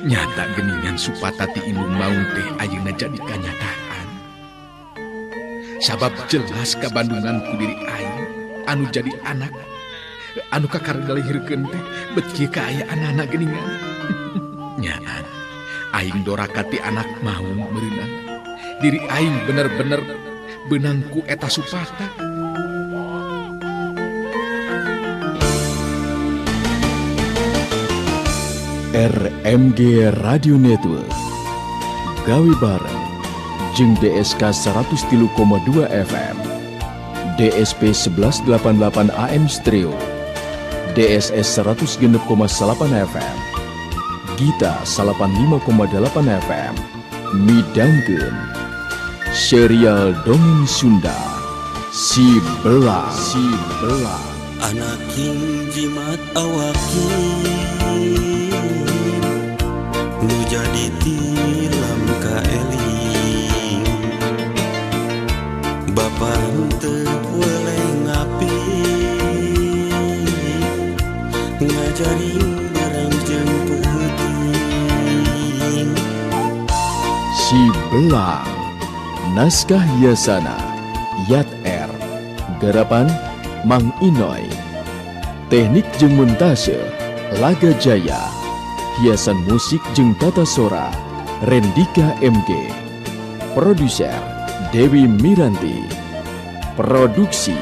Nyata geningan Supata ti indung maung teh ayeuna jadi kanyataan. Sabab jelas kabandungan ku diri aing anu jadi anak anu kakara dilahirkeun teh bet kieu kaayaanana geuningan. Nyaan aing doraka ti anak maung meureunang. Diri aing bener-bener beunang ku eta Supata. RMG Radio Network gawe bareng jeung DSK 103,2 FM, DSP 1188 AM Stereo, DSS 106,8 FM, Gita 85,8 FM, midangkeun serial dongeng Sunda Si Belang. Si Belang. Anak king jimat awakin nu jadi tilam kaeling, bapa henteu weleh ngapi ngajarin bareng jeung peuting. Si Belang, naskah Yasana Yat R, garapan Mang Inoy, teknik jeung montase Laga Jaya, hiasan musik jeung tata sora Rendika MG, produser Dewi Miranti, produksi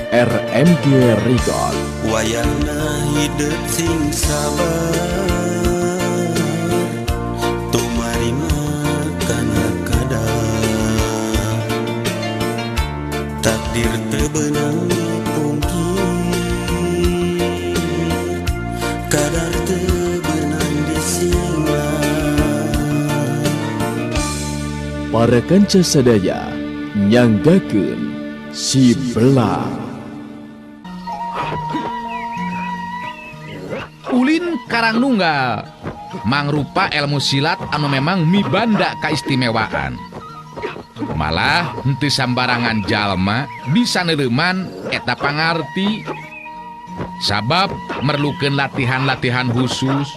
RMG Record. Wayahna hidup sing sabar, tumarima kana kadar, takdir teu beunang dipungkir, kadar teu beunang disinglar. Para kanca sadaya nyanggakeun Si Belang. Ulin Karang Nunggal mangrupa ilmu silat anu memang mibanda kaistimewaan. Malah henteu sambarangan jalma bisa neuleuman eta pangarti. Sabab merlukeun latihan-latihan khusus.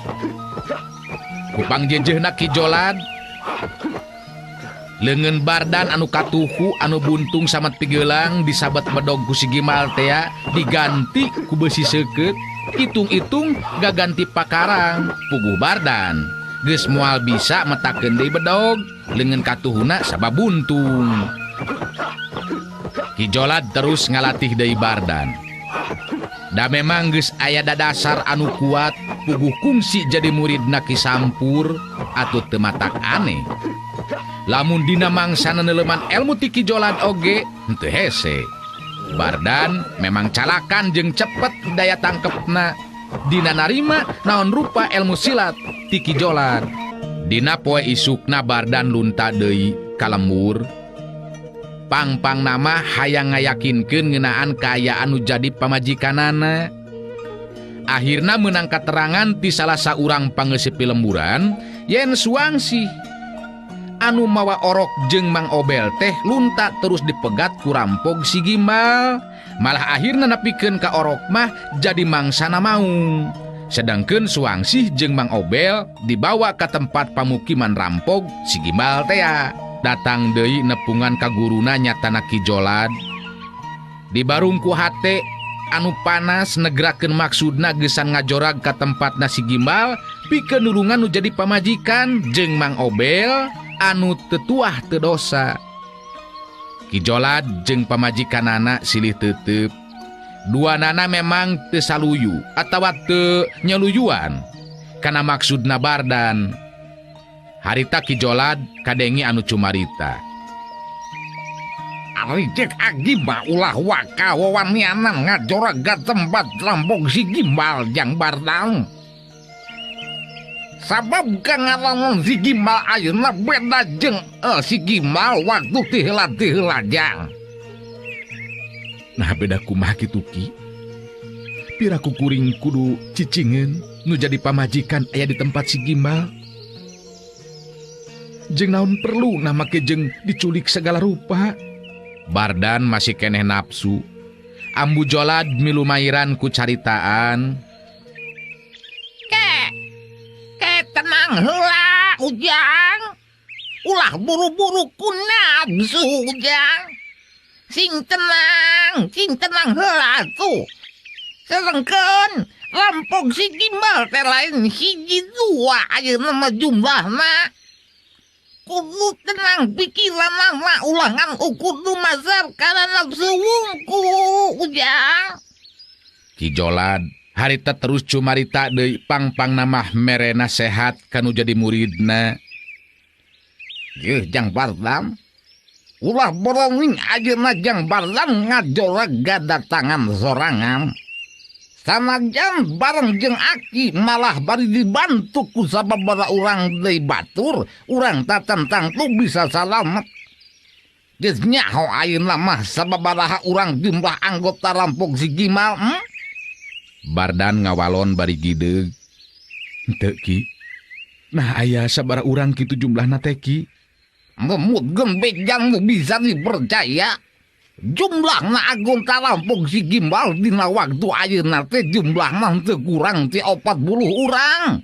Kupang jejehna Ki Jolad, leungeun Bardan anu katuhu anu buntung samet pigelang disabet bedog ku si Gimal tea diganti ku besi seukeut. Hitung-hitung gaganti pakarang puguh Bardan geus moal bisa metakeun deui bedog leungeun katuhuna sabab buntung. Ki Jolad terus ngalatih deui Bardan. Da memang geus aya dadasar anu kuat puguh kungsi jadi muridna Ki Sampur atuh teu matak aneh. Lamun dina mangsana neuleuman elmu ti Ki Jolad oge henteu hese. Bardan memang calakan jeung cepet daya tangkepna. Dina narima naon rupa elmu silat ti Ki Jolad. Dina poe isukna Bardan lunta deui ka lembur. Pangpang nama hayang ngayakinkeun ngeunaan kaayaan nu jadi pamajikanana. Akhirna meunang katerangan ti salah saurang pangeuseup lemburan yen Suangsih anu mawa orok jeung Mang Obel teh lunta terus dipegat ku rampog si Gimbal. Malah akhirna nepikeun ka orok mah jadi mangsana maung. Sedangkeun Suangsih jeung Mang Obel dibawa ka tempat pamukiman rampog si Gimbal tea. Datang deui nepungan ka guruna nyatana Ki Jolad. Dibarung ku hate anu panas negrakeun maksudna geusan ngajorag ka tempatna si Gimbal pikeun nulungan nu jadi pamajikan jeung Mang Obel anu tetuah teu dosa. Ki Jolad jeung pamajikanana silih tetep. Dua nana memang teu saluyu atawa teu nyeluyuan kana maksudna Bardan. Harita Ki Jolad kadengi anu cumarita. Ari cek Agiba ulah waka wawanianan ngajorag ka tempat rampog si Gimbal jang Bardan. Sabab kangalaman si Gimbal ayeuna beda jeung si Gimbal waktu ti heula jang. Nah beda kumaha kitu Ki? Piraku kuring kudu cicingeun nu jadi pamajikan aya di tempat si Gimbal. Jeung naon perlu nah make jeung diculik segala rupa. Bardan masih keneh nafsu. Ambu Jolad milumairan ku caritaan. Ke tenang tenang heula Ujang. Ulah buru-buru ku nafsu Ujang. Sing tenang heula tuh. Sedengkeun rampok si gimbal teh lain hiji dua ayeuna mah jumlahna. Kudu tenang pikiran mah ulah ngan ukur dumasar kana nafsu wungkul Ujang. Ki Jolad harita terus cumarita deui pang-pang namah mere nasehat kanu jadi muridna. Yeuh Jang Bardan, ulah boronging ayeuna Jang Bardan ngajorag gadatangan sorangan. Sanajan bareng jeung aki malah bari dibantu ku sababaraha urang deui batur, urang tatentang tu bisa salamet. Geus nyaho ayeuna mah sababaraha urang jumlah anggota rampok si Gimal. Bardan ngawalon bari gideug. Henteu Ki. Nah aya sabaraha urang kitu jumlahna teh Ki. Ngemut gembek jang bisa dipercaya. Jumlahna anggota rampok si Gimbal dina waktu ayeuna teh jumlahna teu kurang ti 40 urang.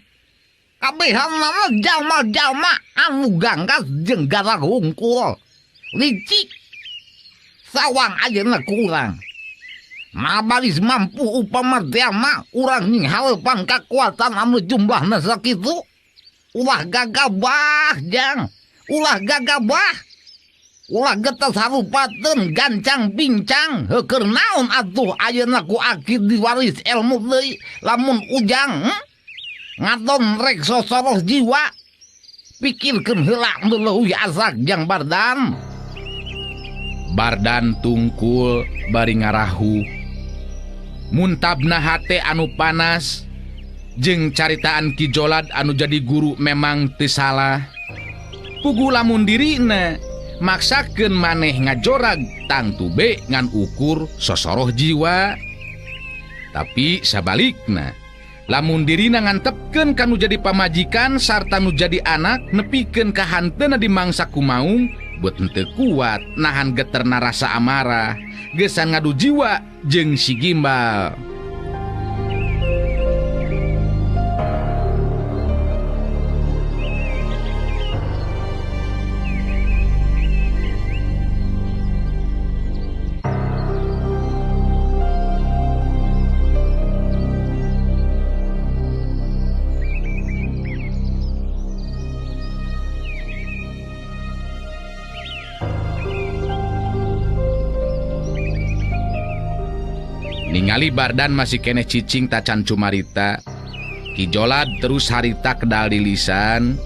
Kabehanana jalma-jalma anu ganggas jeung garang hungkul. Licik. Sawang ayeuna kurang. Nah baris mampu upama teh mah urang nyingharepan kakuatan anu jumlahna sakitu. Ulah gagabah Jang, ulah gagabah. Ulah getas harupateun gancang pincang heukeun naon atuh ayeuna ku aki diwaris ilmu deui lamun Ujang ngaton rek sosoroh jiwa. Pikirkeun heula nu leuwih asak Jang Bardan. Bardan tungkul bari ngarahu. Muntabna hate anu panas jeung caritaan Ki Jolad anu jadi guru memang teu salah. Puguh lamun dirina maksakeun maneh ngajorag tangtu be ngan ukur sosoroh jiwa. Tapi sabalikna lamun dirina ngantepkeun kanu jadi pamajikan sarta nu jadi anak nepikeun ka hanteuna dimangsa ku maung buat henteu kuat nahan geterna rasa amarah gesan ngadu jiwa jeung si Gimbal. Ningali Bardan masih keneh cicing tacan cumarita. Ki Jolad terus harita kedal di lisan.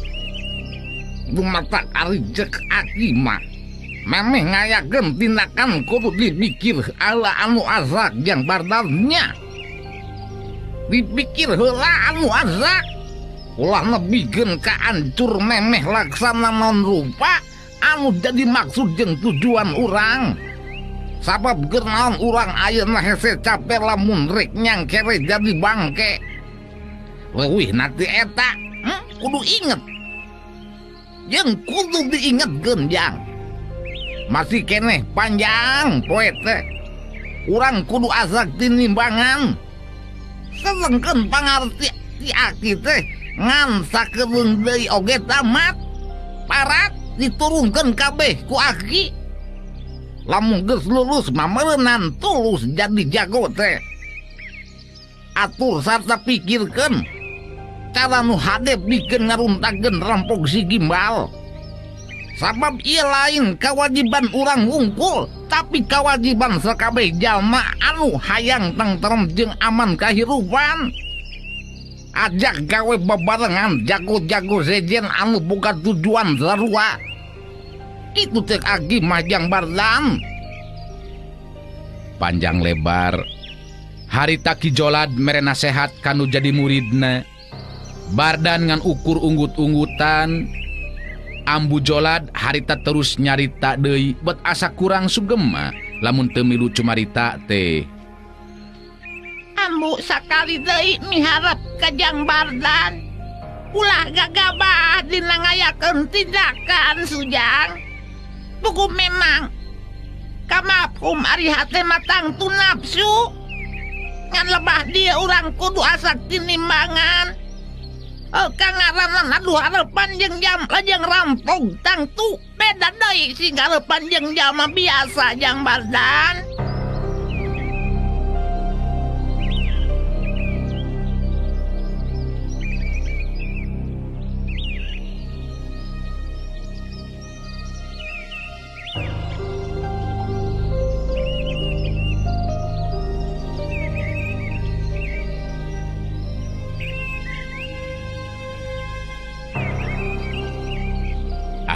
Dumata ari jek aki mah memeh ngayakeun tindakan kudu dipikir ala anu azak Jang Bardannya. Dipikir heula anu azak. Ulah nebikeun ka ancur memeh laksana naon rupa anu jadi maksud jeung tujuan urang. Sabab keur naon urang ayeuna hese capek lamun rek nyangkere jadi bangke. Leuwih nanti eta kudu inget. Jeung kudu diingetkeun Jang. Masih keneh panjang poe teh. Urang kudu azak tinimbangan. Selengkeun pangarti ti aki teh ngan sakedeung deui oge tamat. Parat diturunkeun kabeh ku aki. Lamun geus lulus mah meureunan tulus jadi jago teh. Atur sarta pikirkeun cara nu hade pikeun ngaruntakeun rampok si Gimbal. Sabab ieu lain kewajiban urang wungkul, tapi kewajiban sakabeh jalma anu hayang tengtrem jeung aman kahirupan. Ajak gawe bebarengan jago-jago sejen anu boga tujuan sarua. Itu cek agi Majang Bardan. Panjang lebar harita Ki Jolad mere nasehat kanu jadi muridna. Bardan ngan ukur unggut-unggutan. Ambu Jolad harita terus nyarita deui bet asa kurang sugema lamun teu milu cumarita teh. Ambu sakali deui miharep ka Jang Bardan. Ulah gagabah dina ngayakeun tindakan Sujang. Buku memang kamapum ari hate matang tu nafsu. Ngan lebah dia urang kudu asak tinimbangan. Kang ngaranan aduh harapan jeung jam jeung rampok tangtu beda deui sing harapan jeung jalma biasa Jang Bardan.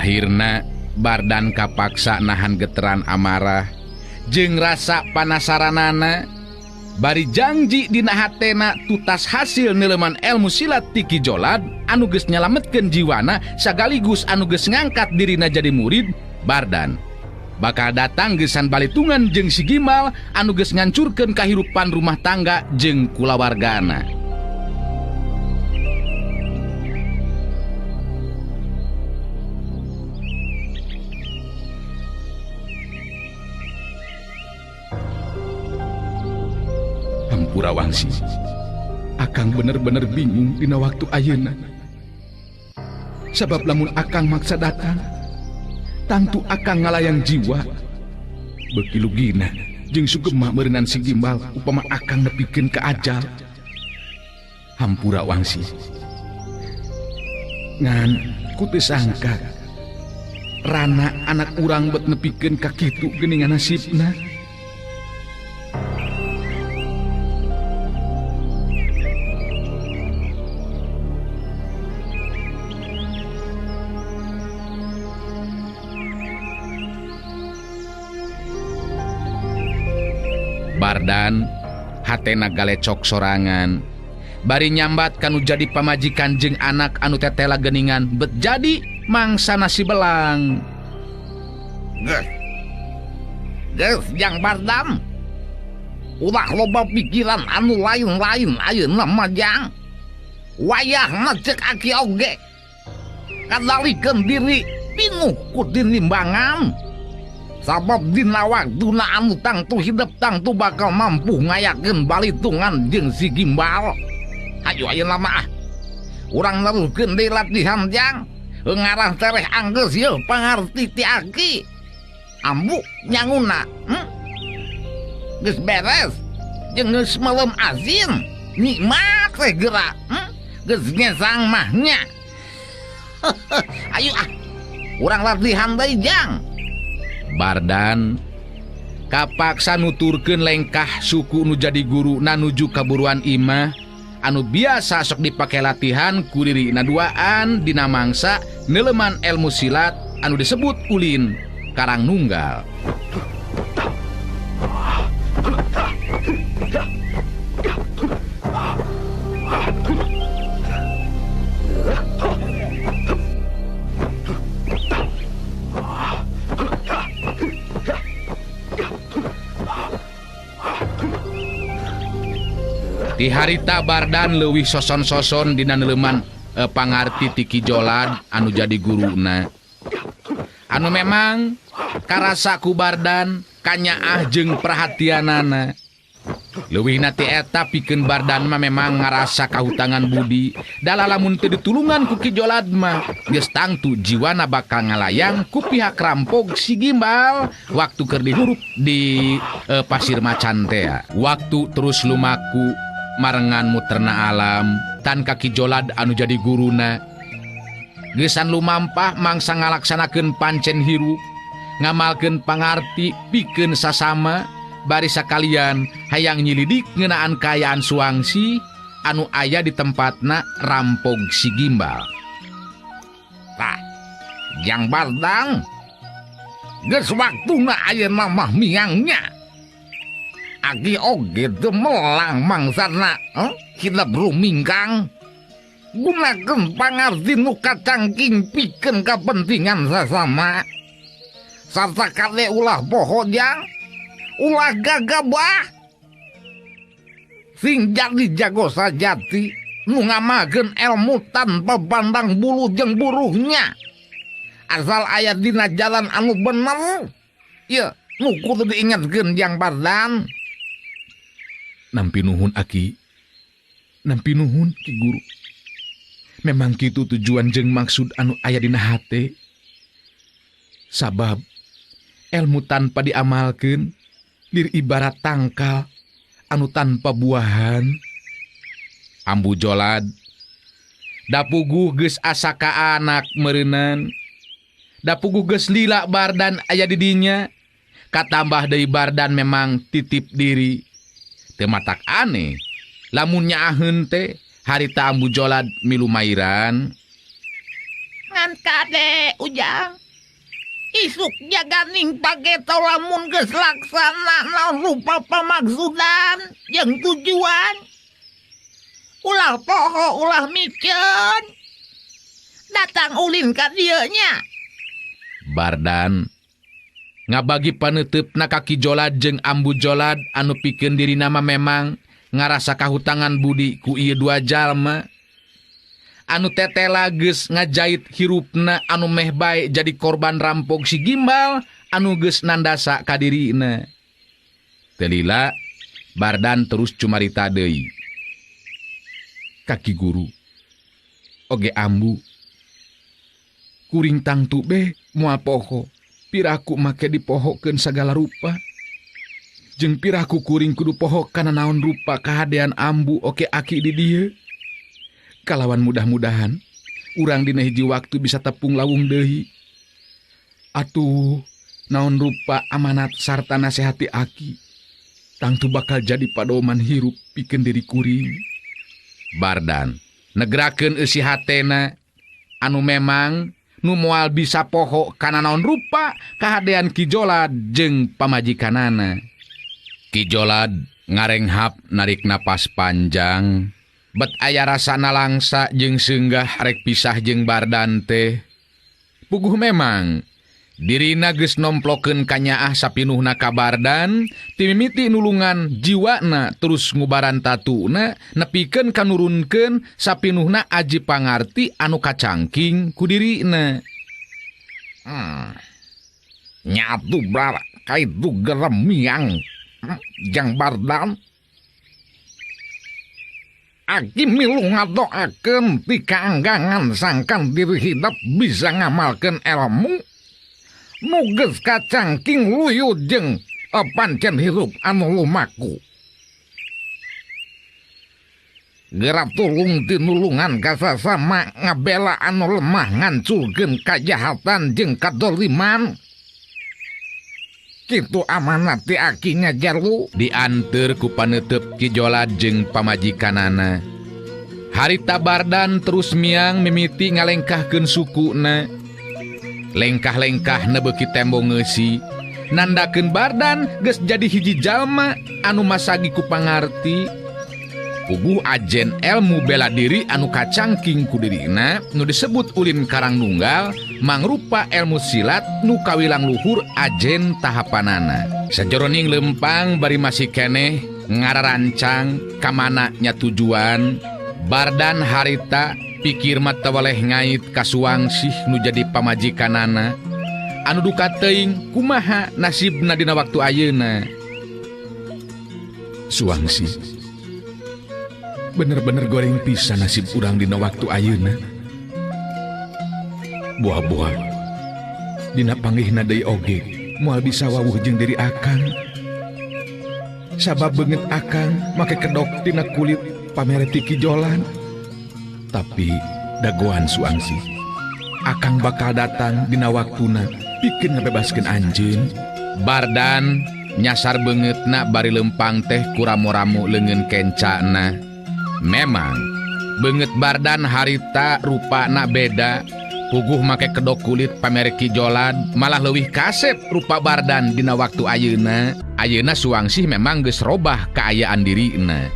Akhirna Bardan kapaksa nahan geteran amarah jeung rasa panasaranana bari janji dina hatena tutas hasil neuleman elmu silat ti Ki Jolad anu geus nyalametkeun jiwana sagaligus anu geus ngangkat dirina jadi murid. Bardan bakal datang geusan balitungan jeung si Gimbal anu geus ngancurkeun kahirupan rumah tangga jeung kulawargana. Hampura Wangsi, akang bener-bener bingung dina waktu ayeuna. Sabab lamun akang maksa datang, tangtu akang ngalayang jiwa. Beuki lugina jeung sugema meureunan si Gimbal upama akang nepikeun ka ajal. Hampura Wangsi, ngan ku teu sangka rana anak urang bet nepikeun ka kitu geuningan nasibna. Bardan hatena galecok sorangan bari nyambat kanu jadi pamajikan jeung anak anu tetela geningan bet jadi mangsa nasi belang. Geus Jang Bardan, ulah loba pikiran anu lain-lain ayeuna mah Jang. Wayahna ceuk aki oge kadalikeun diri pinuh ku tinimbangan. Sabab dina waktuna anu tangtu hidup tangtu bakal mampu ngayakeun balitungan jeung si Gimbal. Hayu ayeuna mah urang neruskeun deui latihan Jang. Ngarah tereh anggeus yeuh pangarti ti aki. Ambu nyanguna, Geus beres jeung geus melem azin. Nikmat teh geura, Geus ngesang mah nya. Ayo ah, urang latihan deui Jang. Bardan kapaksa nuturkeun lengkah suku nu jadi guru nanuju kaburuan imah anu biasa sok dipake latihan ku dirina duaan dina mangsa neuleman elmu silat anu disebut ulin karang nunggal. Di harita Bardan leuwih soson-soson dina neuleman pangarti ti Ki Jolad anu jadi guruna. Anu memang karasa ku Bardan kanyaah jeung perhatianana. Leuwihna ti eta pikeun Bardan mah memang ngarasa kahutangan budi. Dala lamun teu ditulungan ku Ki Jolad mah geus tangtu jiwana bakal ngalayang ku pihak rampog si Gimbal waktu keur dihurup di Pasir Macan tea. Waktu terus lumaku marengan muterna alam tan ka Ki Jolad anu jadi guruna. Geusan lumampah mangsa ngalaksanakeun pancen hirup, ngamalkeun pangarti pikeun sasama bari sakalian hayang nyilidik ngeunaan kaayaan Suangsi anu aya di tempatna rampog si Gimbal. Tah, Jang Bardan, geus waktuna ayeuna mah miangnya. Aki oge teu melang mangsana, hilap rumingkang. Gunakeun pangarti nu kacangking pikeun kapentingan sasama. Sarta kade ulah poho Jang, ulah gagabah. Sing jadi jago sajati nu ngamalkeun elmu tanpa pandang bulu jeung buruhnya. Asal aya dina jalan anu bener. Ieu nu kudu diingetkeun Jang Bardan. Nampi nuhun aki, nampi nuhun ki guru. Memang kitu tujuan jeung maksud anu aya dina hate. Sabab ilmu tanpa diamalkeun lir ibarat tangkal anu tanpa buahan. Ambu Jolad dapuguh geus asa ka anak meureunan. Dapuguh geus lila Bardan aya di dinya. Katambah deui Bardan memang titip diri. Teu matak aneh lamun nyaaheun teh harita Ambu Jolad milu mairan. Ngan kade Ujang, isuk jaganing pageto lamun geus laksana naon rupa pamaksudan jeung tujuan. Ulah poho ulah mikeun. Datang ulin ka dieu nya. Bardan ngabagi paneuteup na ka Ki Jolad jeung Ambu Jolad anu pikeun dirina mah memang ngarasa kahutangan budi ku ieu dua jalma. Anu tetela geus ngajait hirupna anu meh bae jadi korban rampok si Gimbal anu geus nandasa ka dirina. Teu lila Bardan terus cumarita deui. Kaki guru oge ambu kuring tangtu be moal poho piraku make dipohokeun sagala rupa. Jeung piraku kuring kudu poho kana naon rupa kahadean ambu oke aki di dieu. Kalawan mudah-mudahan urang dina hiji waktu bisa tepung lawung deui. Atuh naon rupa amanat sarta nasehati aki tangtu bakal jadi padoman hirup pikeun diri kuring. Bardan negrakeun eusi hatena anu memang nu moal bisa poho kana naon rupa kahadean Ki Jolad jeung pamajikanana. Ki Jolad ngarenghap narik napas panjang. Bet aya rasana langsa jeung seunggah rek pisah jeung Bardan teh. Puguh memang dirina geus nomplokeun kanyaah sapinuhna ka Bardan, timimiti nulungan jiwana terus ngubaran tatuna nepikeun kanurunkeun sapinuhna aji pangarti anu kacangking ku dirina. Nyatu bara kaitu geremiang jang Bardan. Aki milu ngadoakeun ti kaanggangan sangkan diri hidup bisa ngamalkeun ilmu. Nu geus kacangking luyu jeung pancen hirup anu lumaku. Geura tulung tinulungan kasasama ngabela anu lemah ngancurkeun kajahatan jeung kadoliman. Kitu amanat ti aki ngajarlu. Dianteur ku paneuteub Ki Jolad jeung pamajikanana. Harita Bardan terus miang mimiti ngalengkahkeun sukuna. Lengkah-lengkah nebeuki tembong ngeusi. Nandakeun Bardan geus jadi hiji jalma anu masagi ku pangarti. Puguh ajen elmu bela diri anu kacangking ku dirina nu disebut ulin karang nunggal mangrupa elmu silat nu kawilang luhur ajen tahapanana. Sajeroning lempang bari masih keneh ngararancang kamana nya tujuan Bardan harita pikir mah teu waleh ngait ka Suwangsih nu jadi pamajikanana anu duka teuing kumaha nasibna dina waktu ayeuna. Suwangsih bener-bener goreng pisan nasib urang dina waktu ayeuna. Buah-buah dina panggihna deui oge moal bisa wawuh jeung diri akang. Sabab beungeut akang make kedok tina kulit pamere ti Ki Jolad. Tapi dagoan Suwangsih, akang bakal datang dina waktuna pikeun ngabebaskeun anjeun. Bardan nyasar beungeutna bari lempang teh kuramo-ramo leungeun kencana. Memang beungeut Bardan harita rupana beda. Puguh make kedok kulit pamere Ki Jolad malah leuwih kasep rupa Bardan dina waktu ayeuna. Ayeuna Suwangsih memang geus robah kaayaan dirina.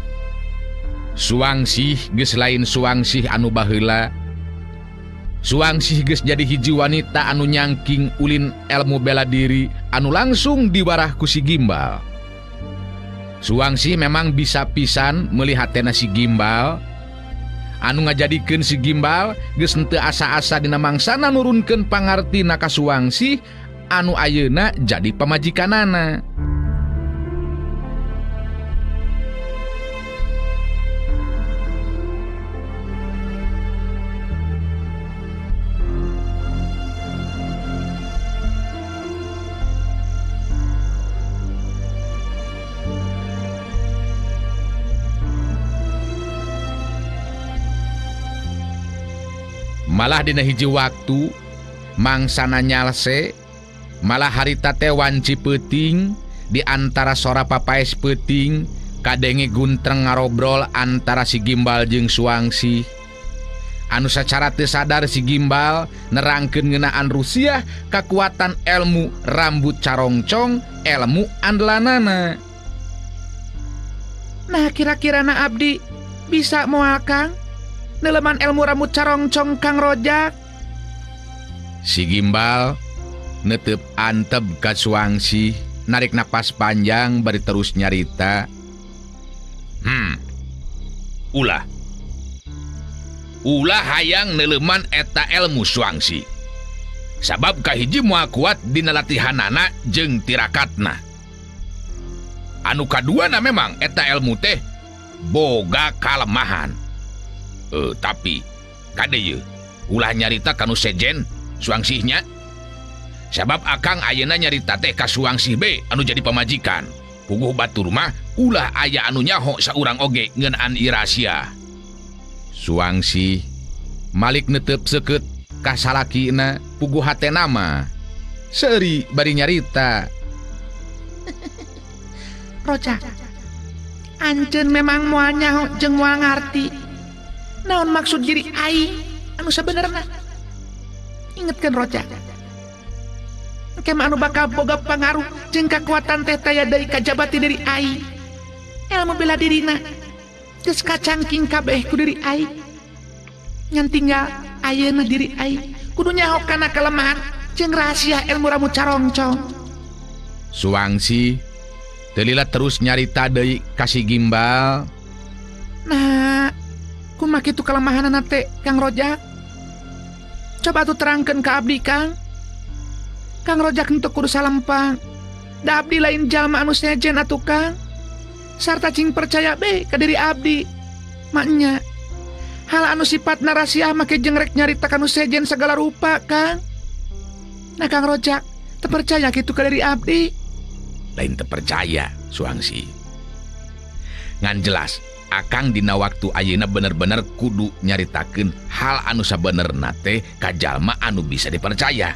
Suwangsih geus lain Suwangsih anu baheula. Suwangsih geus jadi hiji wanita anu nyangking ulin elmu bela diri anu langsung diwarah ku si Gimbal. Suwangsih memang bisa pisan melihat hatena si Gimbal anu ngajadikeun si Gimbal geus henteu asa-asa dina mangsana nurunkeun pangartina ka Suwangsih anu ayeuna jadi pamajikanana. Malah dina hiji waktu mangsana nyalse malah harita teh wanci peuting di antara sora papaes peuting kadenge guntreng ngarobrol antara si Gimbal jeung Suangsi. Anu sacara teu sadar si Gimbal nerangkeun ngeunaan Rusia kakuatan ilmu rambut carongcong ilmu andelanana. Nah kira-kira na abdi bisa moal Kang neleman ilmu rambut carongcong Kang Rojak. Si Gimbal netep antep ka Suangsi, narik napas panjang bari terus nyarita. Ulah. Ulah hayang neleman eta ilmu Suangsi. Sabab kahiji moal kuat dina latihanana jeung tirakatna. Anu kaduana memang eta ilmu teh boga kalemahan. Tapi kade ye ulah nyarita kanu sejen Suangsihnya. Sabab akang ayeuna nyarita teh ka Suangsih be anu jadi pamajikan. Puguh batur mah ulah aya anu nyaho saurang oge ngeunaan ieu rahasia. Suangsi malik netep seukeut ka salakina puguh hatena mah seuri bari nyarita. Rojak, anjeun memang moal nyaho jeung moal ngarti naon maksud diri aing anu sabenerna. Ingetkeun Rojak, engke mah anu bakal boga pangaruh jeung kakuatan teh taya deui kajabati diri aing. Ilmu bela dirina geus kacangking kabeh ku diri aing. Ngan tinggal ayeuna diri aing kudu nyaho kana kelemahan jeung rahasia ilmu rambut carongcong. Suangsi teu lila terus nyarita deui ka si Gimbal. Nah, kumaha kitu kelemahanana teh Kang Rojak? Coba atuh terangkeun ka abdi Kang. Kang Rojak henteu kudu salempang. Da abdi lain jalma anu sejen atuh Kang. Sarta cing percaya be ka diri abdi. Maknya hal anu sifatna rahasia make jeung rek nyarita kanu sejen segala rupa Kang. Nah Kang Rojak teu percaya kitu ka diri abdi. Lain teu percaya Suangsi. Ngan jelas akang dina waktu ayeuna bener-bener kudu nyaritakeun hal anu sabenerna teh ka jalma anu bisa dipercaya.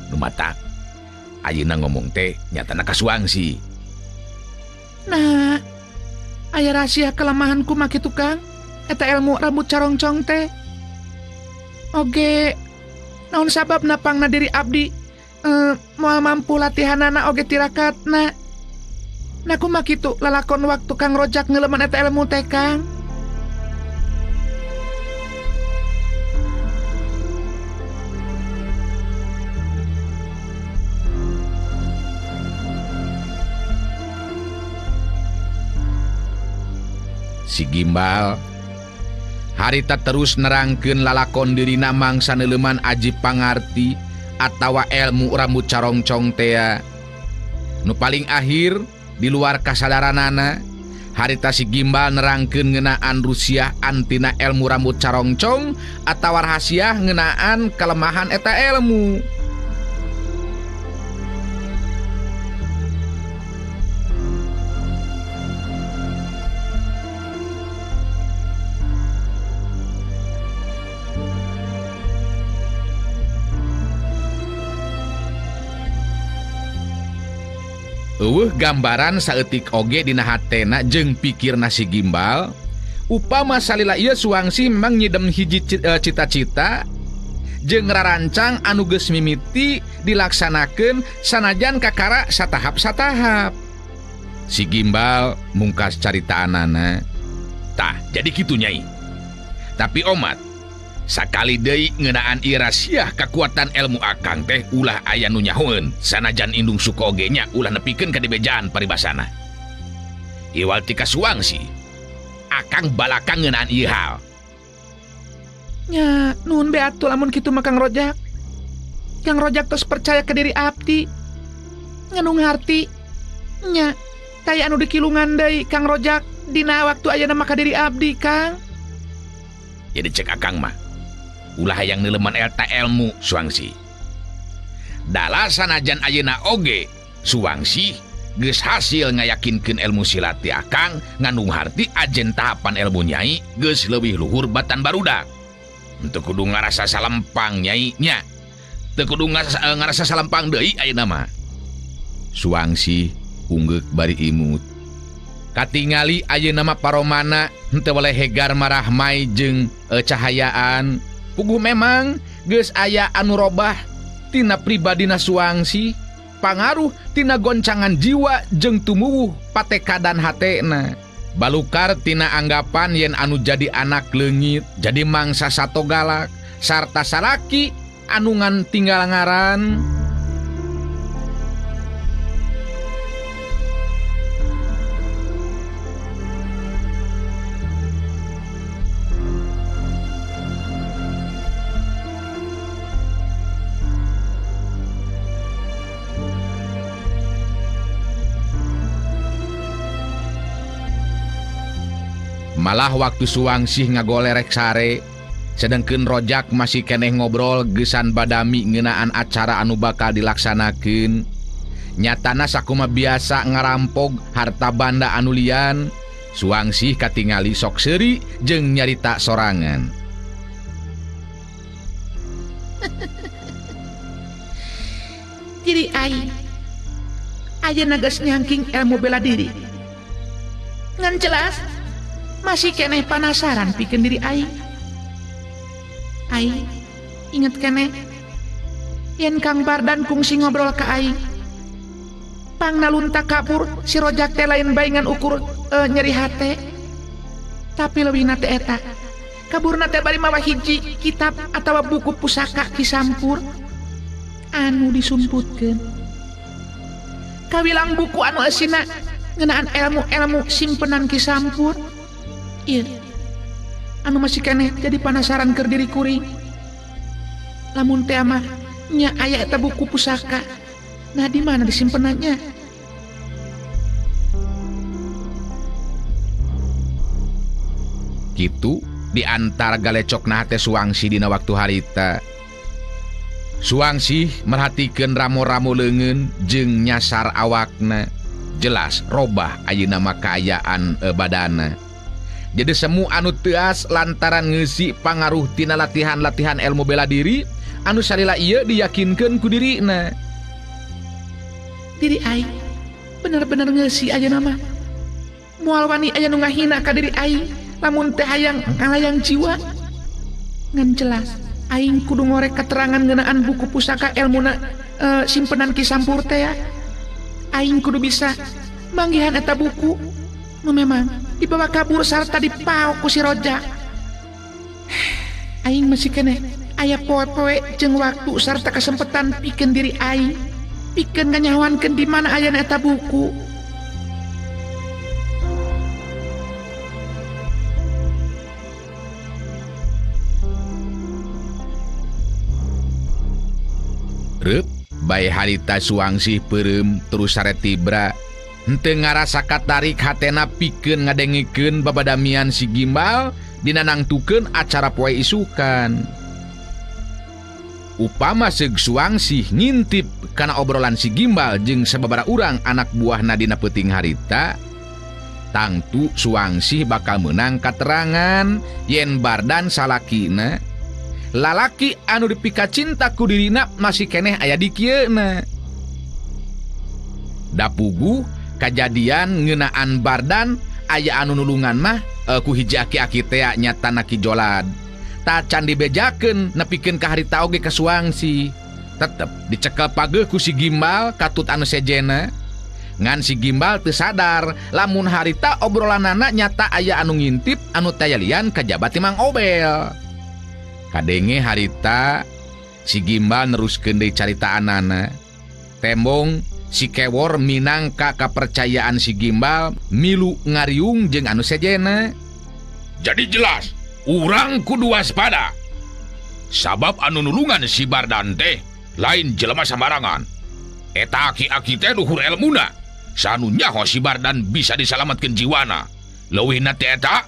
Nu matak ayeuna ngomong teh nyatana ka Suangsi. Nah, aya rahasia kelemahan kumaha kitu Kang? Eta ilmu rambut carongcong teh. Oge, naon sababna pangna diri abdi moal mampu latihanana oge tirakatna. Nah kumaha kitu lalakon waktu Kang Rojak ngeuleman eta ilmu teh Kang? Si Gimbal harita terus nerangkeun lalakon dirina mangsa neuleuman aji pangarti atawa ilmu rambut carongcong tea. Nu paling akhir di luar kasadaranana harita si Gimbal nerangkeun ngeunaan rusiah antina ilmu rambut carongcong atawa rahasia ngeunaan kelemahan eta ilmu. Eueuh gambaran saeutik oge dina hatena jeung pikirna si Gimbal upama salila ieu Suangsi memang nyidem hiji cita-cita jeung rarancang anu geus mimiti dilaksanakeun sanajan kakara satahap-satahap. Si Gimbal mungkas caritaanana. Tah, jadi kitu Nyai. Tapi omat sakali deui ngeunaan ieu rahasia kakuatan ilmu akang teh ulah aya nu nyahoeun sanajan indung suka oge nya ulah nepikeun ka dibejaan paribasana. Iwal ti ka Suangsi akang balakang ngeunaan ieu hal. Nya nuhun be atuh lamun kitu mah Kang Rojak. Kang Rojak tos percaya ka diri abdi. Nganu ngarti nya taya anu dikilungan deui Kang Rojak dina waktu ayeuna mah ka diri abdi Kang. Jadi cek akang mah ulah hayang neuleman eta ilmu Suangsi. Dala sanajan ayeuna oge Suangsi geus hasil ngayakinkeun ilmu silat ti akang ngandung harti ajen tahapan ilmu nyai geus leuwih luhur batan barudak. Henteu kudu ngarasa salempang nyai nya. Teu kudu ngarasa salempang deui ayeuna mah. Suangsih unggeuk bari imut. Katingali ayeuna mah paromana henteu weleh hegar marahmai jeung cahayaan. Puguh memang geus aya anu robah tina pribadina Suangsih, pangaruh tina goncangan jiwa jeung tumuwuh patekadan hatena. Balukar tina anggapan yen anu jadi anak leungit, jadi mangsa sato galak, sarta salaki anu ngan tinggal ngaran. Malah waktu Suangsih ngagolerek sare, sedengkeun Rojak masih keneh ngobrol geusan badami ngeunaan acara anu bakal dilaksanakeun. Nyatana sakuma biasa ngarampog harta banda anu lian, Suangsih katingali sok seuri jeung nyarita sorangan. Diri aing ayeuna geus nyangking ilmu bela diri. Ngan jelas masih keneh panasaran pikeun diri aing. Aing inget keneh yen Kang Bardan kungsi ngobrol ka aing. Pangna lunta kabur si Rojak teh lain baingan ukur nyeri hate. Tapi leuwihna teh eta. Kaburna teh bari mawa hiji kitab atawa buku pusaka Ki Sampur anu disumputkeun. Kawilang buku anu eusina ngeunaan ilmu-ilmu simpenan Ki Sampur. Iya, anu masih keneh jadi panasaran keur diri kuring. Lamun teh mah nya aya eta buku pusaka. Nah di mana disimpenannya? Kitu di antara galecokna teh Suangsih dina waktu harita. Suangsih merhatikeun ramo-ramo leungeun jeung nyasar awakna. Jelas robah ayeuna mah kaayaan badana. Jadi semu anu teuas lantaran ngeusi pangaruh tina latihan-latihan ilmu bela diri anu salila ieu diyakinkeun ku dirina. Diri aing bener-bener ngeusi ayeuna mah. Moal wani aya nu ngahina ka diri aing lamun teh hayang ngalayang jiwa. Ngan jelas aing kudu ngorek keterangan ngeunaan buku pusaka ilmuna simpenan Ki Sampur teh ya. Aing kudu bisa manggihan eta buku. Nu memang dibawa kabur sarta dipaok ku si Rojak. Aing masih keneh aya poe-poe jeung waktu sarta kesempatan pikeun diri aing, pikeun nganyahoankeun di mana ayana eta buku. Reup bae harita Suangsih peureum terus sare tibra. Henteu ngarasa katarik hatena pikeun ngadengikeun babadamian si Gimbal dina nangtukeun acara poe isukan. Upama seug Suangsih ngintip kana obrolan si Gimbal jeung sababaraha urang anak buahna dina peuting harita, tangtu Suangsih bakal meunang katerangan yen Bardan salakina lalaki anu dipikacinta ku dirina masih keneh aya di kieuna. Dapuguh kajadian ngeunaan Bardan aya anu nulungan mah ku hiji aki-aki tea nyatana Ki Jolad. Tacan dibejakeun nepikeun ka harita oge ka Suangsih. Tetep dicekel pageuh ku si Gimbal katut anu sejena. Ngan si Gimbal teu sadar lamun harita obrolanana nyata aya anu ngintip anu tayalian kajaba ti Mang Obel. Kadenge harita si Gimbal neruskeun deui caritaanana. Tembong si Kewor minangka kapercayaan si Gimbal milu ngariung jeung anu sejena. Jadi jelas urang kudu waspada. Sabab anu nulungan si Bardan teh lain jelema sambarangan. Eta aki-aki teh luhur elmuna. Sanu nyaho si Bardan bisa disalamatkeun jiwana. Leuwihna teh eta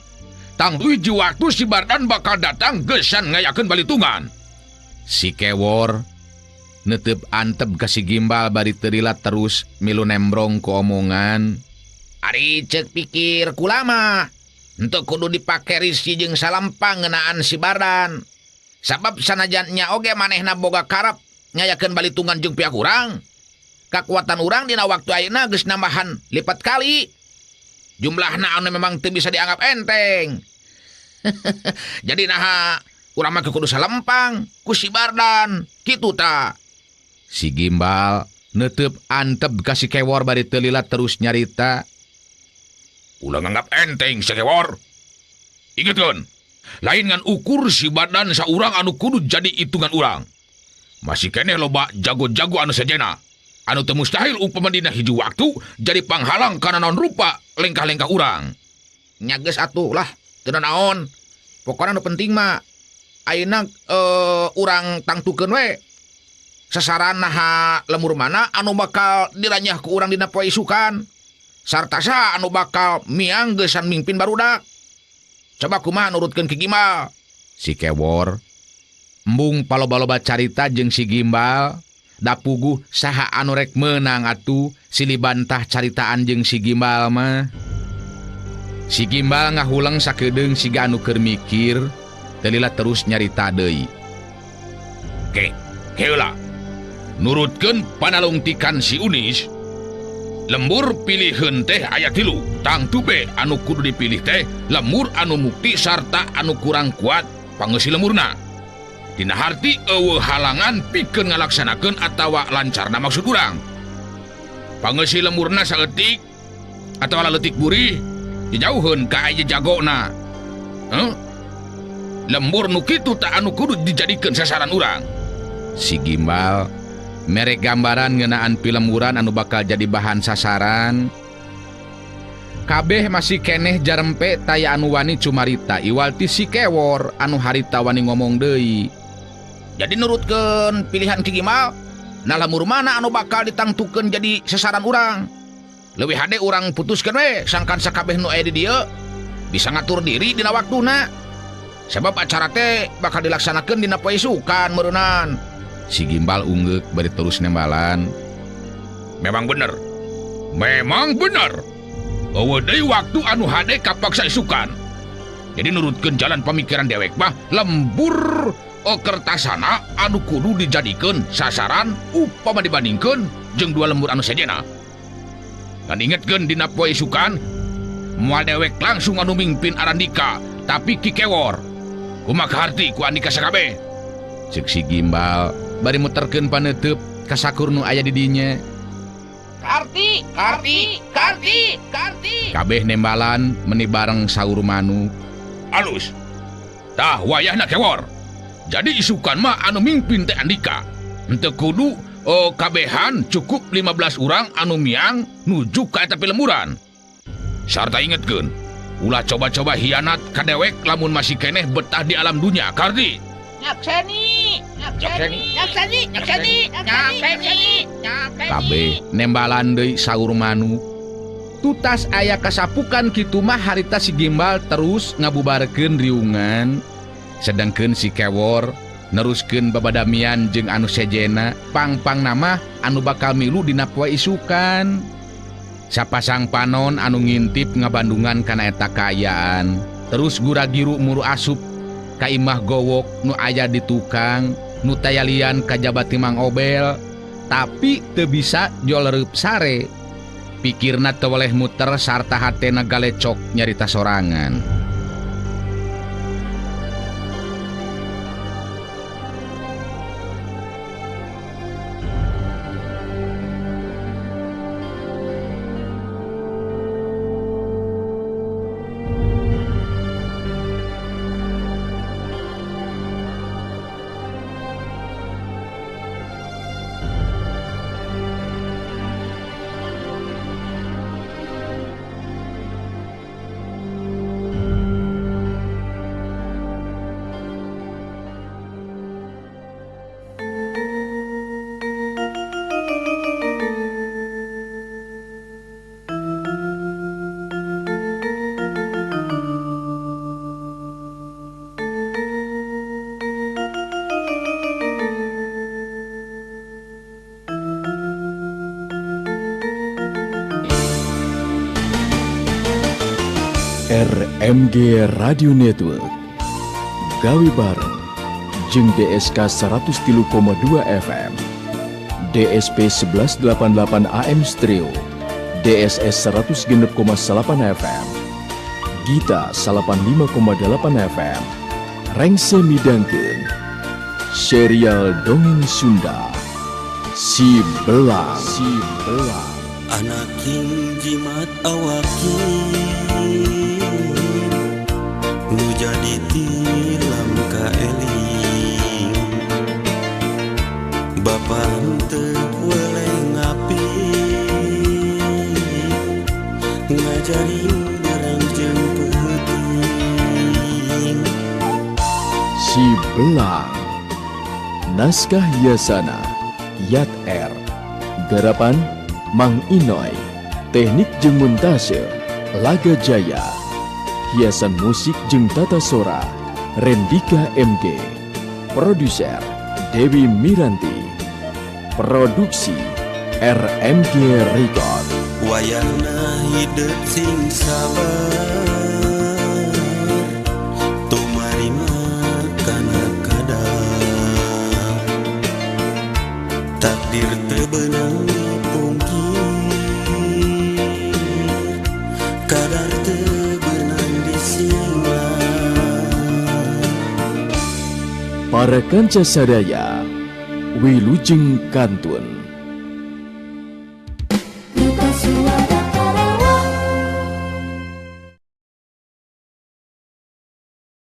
tangtu hiji waktu si Bardan bakal datang geusan ngayakeun balitungan. Si Kewor netep antep ka si Gimbal bari teu lila terus milu nembrong ku omongan. Ari ceuk pikir kula mah henteu kudu dipake risi jeung salempang ngeunaan si Bardan. Sabab sanajan nya oge manehna boga karep nyayakeun balitungan jeung pihak urang. Kakuatan urang dina waktu ayeuna geus nambahan lipat kali. Jumlahna anu memang teu bisa dianggap enteng. Jadi naha urang mah kudu salempang ku si Bardan kitu ta. Si Gimbal neuteup antep ka si Kewor bari teu lila terus nyarita. Ulah nganggap enteng si Kewor. Ingetkeun, lain ngan ukur si Bardan saurang anu kudu jadi hitungan urang. Masih keneh loba jago-jago anu sejena. Anu teu mustahil upama dina hiji waktu jadi panghalang kana naon rupa lengkah-lengkah urang. Nya geus atuh lah, teu naon. Pokona nu penting mah ayeuna urang tangtukeun we. Sasaran naha lemur mana anu bakal diranyah ku urang dina poe isukan. Sarta saha anu bakal miang geusan mimpin barudak. Coba kumaha nurutkeun Ki Gimbal. Si Kewor embung paloba-loba carita jeung si Gimbal. Da puguh saha anu rek meunang atuh silih bantah caritaan jeung si Gimbal mah. Si Gimbal ngahuleng sakedeung siga anu keur mikir, teu lila terus nyarita deui. Ke, heula. Nurutkeun panalungtikan si Unis, lembur piliheun teh aya 3, tangtu be anu kudu dipilih teh lemur anu mukti sarta anu kurang kuat pangeusi lemurna. Dina harti eueuh halangan pikeun ngalaksanakeun atawa lancarna maksud urang. Pangeusi lemurna saeutik atawa laletik burih dijauheun ka aya jagona. Lembur nu kitu tah anu kudu dijadikeun sasaran urang. Si Gimbal mere gambaran ngeunaan pilemburan anu bakal jadi bahan sasaran. Kabeh masih keneh jarempe taya anu wani cumarita iwal ti si Kewor anu harita wani ngomong deui. Jadi nurutkeun pilihan Ki Gimbal, nah lemur mana anu bakal ditangtukeun jadi sasaran urang. Leuwih hade urang putuskeun we sangkan sakabeh nu aya di dieu bisa ngatur diri dina waktuna. Sebab acara teh bakal dilaksanakeun dina poe isukan meureunnan. Si Gimbal unggeuk bari terus nembalan. Memang bener. Memang bener. Eueuh deui waktu anu hade kapaksa isukan. Jadi nurutkeun jalan pamikiran dewek mah lembur Kertasana anu kudu dijadikeun sasaran upama dibandingkeun jeung dua lembur anu sejena. Dan ingetkeun dina poe isukan moal dewek langsung anu mimpin Arandika tapi Ki Kewor. Kumaha kaharti ku Andika sakabeh? Ceuk si Gimbal bari muterkeun paneuteub ka sakur nu aya di dinya. Karti, karti, karti, karti. Kabeh nembalan meni bareng saur manuk. Alus. Tah wayahna Kewor. Jadi isukan mah anu mimpin teh Andika. Henteu kudu kabehan cukup 15 urang anu miang nuju ka eta pilemburan. Sarta ingetkeun, ulah coba-coba hianat ka dewek lamun masih keneh betah di alam dunia, karti. Nyakseni, nyakseni, nyakseni, nyakseni, nyakseni. Kabeh nembalan deui saur manuk. Tutas aya kasapukan kitu mah harita si Gimbal terus ngabubarkeun riungan. Sedangkeun si Kewor neruskeun babadamian jeung anu sejena pang-pang nama anu bakal milu dina poe isukan. Sapasang panon anu ngintip ngabandungan kana eta kaayaan. Terus guragiru muru asup ka imah gowok nu aya di tukang nu tayalian kajaba ti Mang Obel, tapi teu bisa jolereup sare. Pikirna teu weleh muter sarta hatena galecok nyarita sorangan. RMG Radio Network. Gawe bareng jeung DSK 103,2 FM, DSP 1188 AM Stereo, DSS 106,8 FM, Gita 85,8 FM, Rengse midangkeun serial Dongeng Sunda Si Belang. Si Belang. Anak king jimat awakin nu jadi tilam kaeling bapa henteu weleh ngapi ngajarin barang jeung peuting. Si Belang. Naskah Yasana Yat R. Garapan Mang Inoy. Teknik jeung montase Laga Jaya. Hiasan musik jeung tata sora Rendika MG. Produser Dewi Miranti. Produksi RMG Record. Wayahna hidup sing sabar tumarima kana kadar takdir teu beunang dipungkir kadar teu beunang disinglar. Para kanca sadaya, wilujeng kantun.